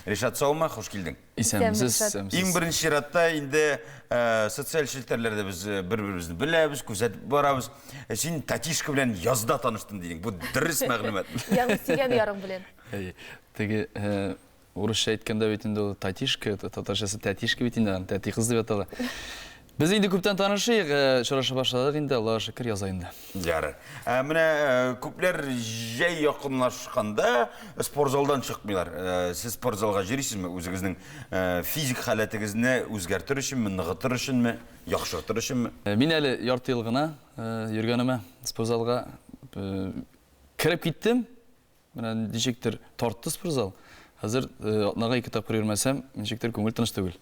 Ришат, саумы, хуш килдең. Исәнмесез, исәнмесез. Иң беренче чиратта инде э, социаль челтәрләрдә без э, бер-беребезне беләбез, күзәтеп барабыз. Э, син Татишка белән язда таныштым дидең. Бу дөрес мәгълүмат. Ягъни сөйгән ярың белән. Әйе. Теге урысча әйткәндә бит инде ул Татишка, татарчасы Тәтишка бит инде, тәти кыз дип атала. Без инде күптән танышыйк, очраша башладык инде, Аллага шөкер, яза инде. Ярар. Ә менә күпләр җәй якынлашканда спортзалдан чыкмыйлар. Сез спортзалга йөрисезме? Үзегезнең физик халәтегезне үзгәртер өченме, ныгытыр өченме, яхшыртыр өченме? Мин әле ярты ел гына йөргәнемә спортзалга кереп киттем. Менә ничектер тартты спортзал. Хәзер атнага ике тапкыр йөрмәсәм, ничектер күңел тыныч түгел.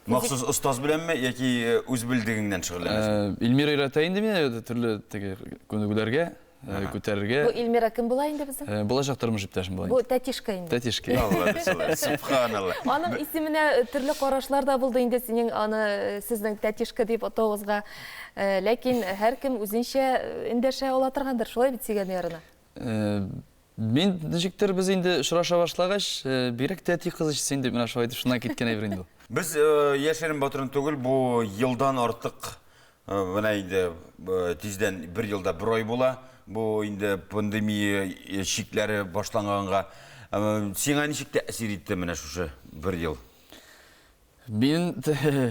Махсус остаз беләнме яки үз белдегеңнән шөгыльләнәсеңме? Эльмира өйрәтә инде мине төрле теге күнегүләргә, күтәрергә. Бу Эльмира кем була инде безнең? Булачак тормыш иптәшем була инде. Бу тәтишка инде. Тәтишка. Алла бисалла, субханалла. Аның исеменә төрле карашлар да булды инде синең аны сезнең тәтишка дип атавыгызга. Ләкин һәркем үзенчә эндәшә ала торгандыр, шулай бит сөйгән ярына? Мин ничектер без инде очраша башлагач, бигрәк тә әти кыз ич син дип менә шулай итеп шуннан киткән әйбер инде ул. Без яшерен батырын түгел, бу елдан артык менә инде тиздән бер елда бер ай була. Бу инде пандемия чикләре башланганга. Сиңа ничек тәэсир итте менә шушы бер ел? Мин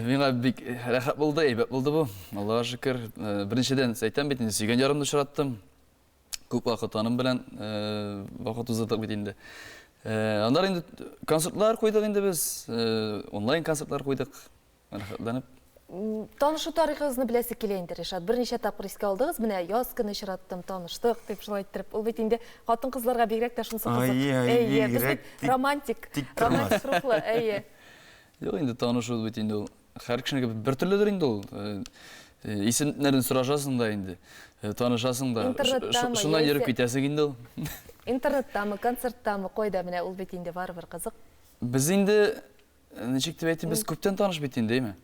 миңа бик рәхәт булды, әйбәт булды бу. Аллага шөкер. Беренчедән, әйтәм бит инде, сөйгән ярымны очраттым. Күп вакыт аның белән вакыт уздырдык бит инде. Аннары инде концертлар куйдык инде без, онлайн концертлар куйдык. Рәхәтләнеп. Танышу тарихыгызны беләсе килә инде, Ришат. Берничә тапкыр искә алдыгыз, менә яз көне очраттым, таныштык дип шулай иттереп. Ул бит инде хатын-кызларга бигрәк тә шунысы кызык. Әйе, без бит романтик, романтик рухлы, әйе. Юк инде танышу бит инде ул Һәр кешенеке бер төрледер инде ул. Исемнәрен сорашасың да инде, танышасың да. Интернеттамы, Шуннан йөреп китәсең инде ул. Интернеттамы, концерттамы, кайда менә ул бит инде барыбер кызык. Без инде, ничек дип әйтим, без күптән таныш бит инде, әйме?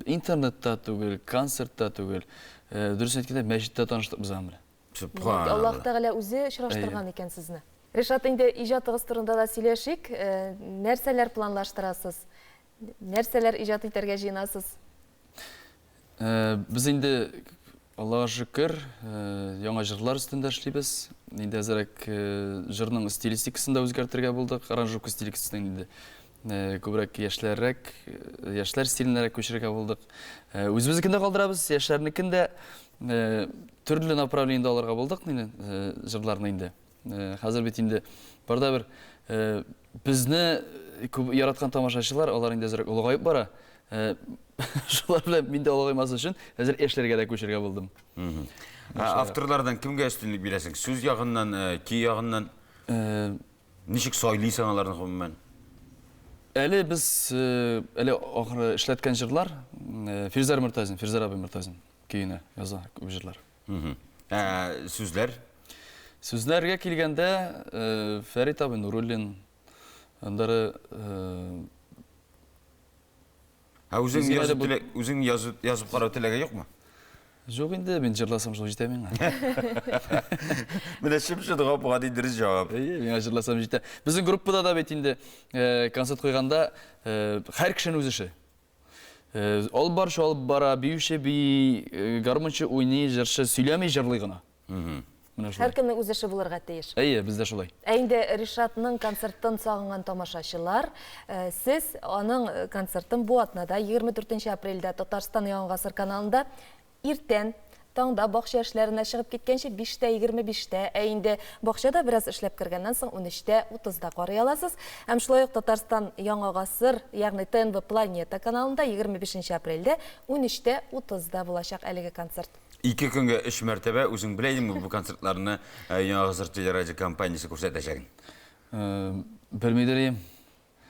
Интернетта түгел, концертта түгел. Дөресен әйткәндә, мәчеттә таныштык без аның белән. Димәк, Аллаһ Тәгалә үзе очраштырган икән сезне. Ришат, инде иҗатыгыз турында да сөйләшик. Нәрсәләр планлаштырасыз? Нәрсәләр иҗат итәргә җыенасыз? Без инде, Аллага шөкер, яңа җырлар өстендә эшлибез. Инде әзрәк җырның стилистикасын да үзгәртергә булдык. Аранжировка стилистикасын инде күбрәк яшьләррәк, яшьләр стиленәрәк күчерергә булдык. Үзебезнекен дә калдырабыз, яшьләрнекен дә төрле направлениедә алырга булдык инде җырларны инде. Хәзер бит инде бар да бер безне күп яраткан тамашачылар, алар инде әзрәк олыгаеп бара. Шулар белән мин дә олыгаймас өчен әзер яшьләргә дә күчергә булдым. Авторлардан кемгә өстенлек бирәсең? Сүз ягыннан, көй ягыннан? Ничек сайлыйсың аларны гомумән? Әле без әле ахыры эшләткән җырлар Фирзәр Мортазин, Фирзәр абый Мортазин көенә яза күп җырлар. Ә сүзләр? Сүзләргә килгәндә, Фәрит абый Нуруллин, аннары Ә үзең язып теләк, үзең язып, язып карау теләге юкмы? Юк инде, мин җырласам шул җитә миңа. Менә чып-чын гап-гади дөрес җавап. Әйе, миңа җырласам җитә. Безнең группада да бит инде концерт куйганда һәр кешенең үз эше. Алып баручы алып бара, биюче бии, гармунчы уйный, җырчы сөйләми, җырлый гына. Менә шулай. Һәркемнең үз эше булырга тиеш. Әйе, бездә шулай. Ә инде Ришатның концертын сагынган тамашачылар, сез аның концертын бу атнада, 24 нче апрельдә Татарстан Яңа гасыр каналында иртән, таңда бакча эшләренә чыгып киткәнче биштә 25 тә, ә инде бакчада бераз эшләп кергәннән соң унөчтә утызда карый аласыз. Һәм шулай ук Татарстан Яңа гасыр, ягъни ТНВ Планета каналында 25 нче апрельдә унөчтә утызда булачак әлеге концерт. Ике көнгә өч мәртәбә үзең белә идеңме бу концертларны Яңа гасыр телерадиокомпаниясе күрсәтәчәген? Белмидер идем.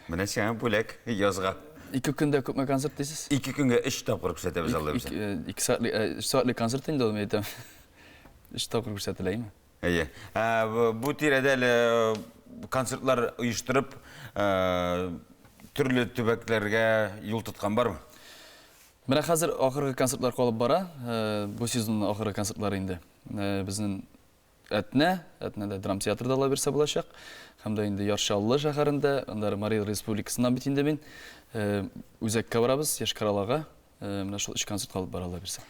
Менә сиңа бүләк язга. Ике көндә күпме концерт дисез? Ике көнгә өч тапкыр күрсәтәбез Алла бирсә. Ике сәгатьлек, өч сәгатьлек концерт инде ул, мин әйтәм. Өч тапкыр күрсәтелә, әйме? Әйе. Бу тирәдә әле концертлар оештырып, төрле төбәкләргә юл тоткан бармы? Менә хәзер ахыргы концертлар калып бара. Бу сезонның ахыргы концертлары инде. Безнең. Әтнә, Әтнәдә драмтеатрда Алла бирсә булачак. Һәм дә инде Яр Чаллы шәһәрендә, аннары Марий Эл Республикасыннан бит инде мин. Үзәккә барабыз, Йошкар-Олага. Менә шул өч концерт калып бара, Алла бирсә.